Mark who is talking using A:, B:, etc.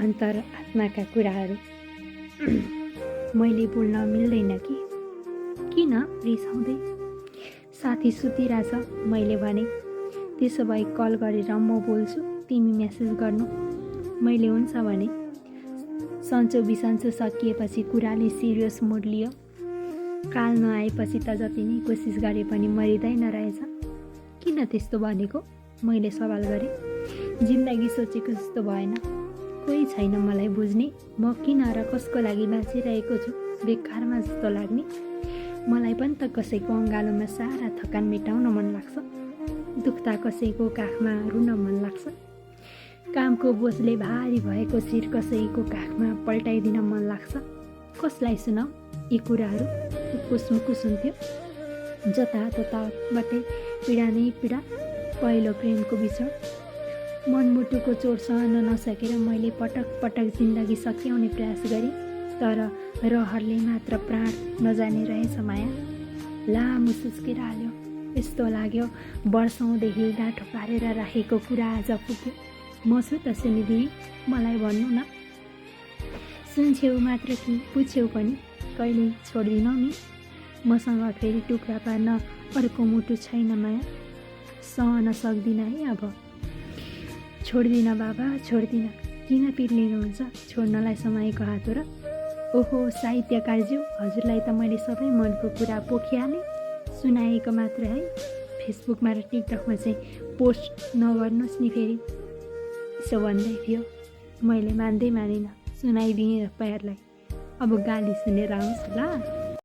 A: अन्तरात्माका कुराहरू मैले बोल्न मिल्दैन कि किन रिसाउँदै? साथी सुतिरहेछ, मैले भने। त्यसो भए कल गरेर म बोल्छु, तिमी मेसेज गर्नु। मैले हुन्छ भने। सन्चो बिसन्चो सकिएपछि कुराले सिरियस मोड लियो। काल नआएपछि त जति नै कोसिस गरे पनि मरिँदैन रहेछ। किन त्यस्तो भनेको? मैले सवाल गरेँ। जिन्दगी सोचेको जस्तो भएन। कोही छैन मलाई बुझ्ने। म किन र कसको लागि बाँचिरहेको छु बेकारमा जस्तो लाग्ने। मलाई पनि त कसैको अँगालोमा सारा थकान मेटाउन मन लाग्छ। दुख्दा कसैको काखमा रुन मन लाग्छ। कामको बोझले भारी भएको शिर कसैको काखमा पल्टाइदिन मन लाग्छ। कसलाई सुनाऊ यी कुराहरू? कुसमुकु सुन्थ्यो। जतातताबाटै पीडा नै पीडा। पहिलो प्रेमको बिछोड। मनमुटुको चोट सहन नसकेर मैले पटक पटक जिन्दगी सच्याउने प्रयास गरेँ। तर रहरले मात्र प्राण नजाने रहेछ माया। लामो सुस्केर हाल्यो। यस्तो लाग्यो वर्षौँदेखि गाँठो पारेर राखेको कुरा आज पुग्यो। म छु त सुनिदिने, मलाई भन्नु न। सुन्छेउ मात्र कि पुछेउ पनि कहिले छोड्दिनौ नि। मसँग फेरि टुक्रा पार्न अर्को मुटु छैन माया। सहन सक्दिनँ है अब। छोड्दिनँ बाबा, छोड्दिनँ। किन पिर्लिनुहुन्छ छोड्नलाई समयको हात हो र? ओहो साहित्यकारज्यू, हजुरलाई त मैले सबै मनको कुरा पोखिहालेँ। सुनाएको मात्र है। फेसबुकमा र टिकटकमा चाहिँ पोस्ट नगर्नुहोस् नि फेरि। यसो भन्दै थियो। मैले मान्दै मानिनँ। सुनाइदिएँ तपाईँहरूलाई। अब गाली सुनेर आउँछु ल।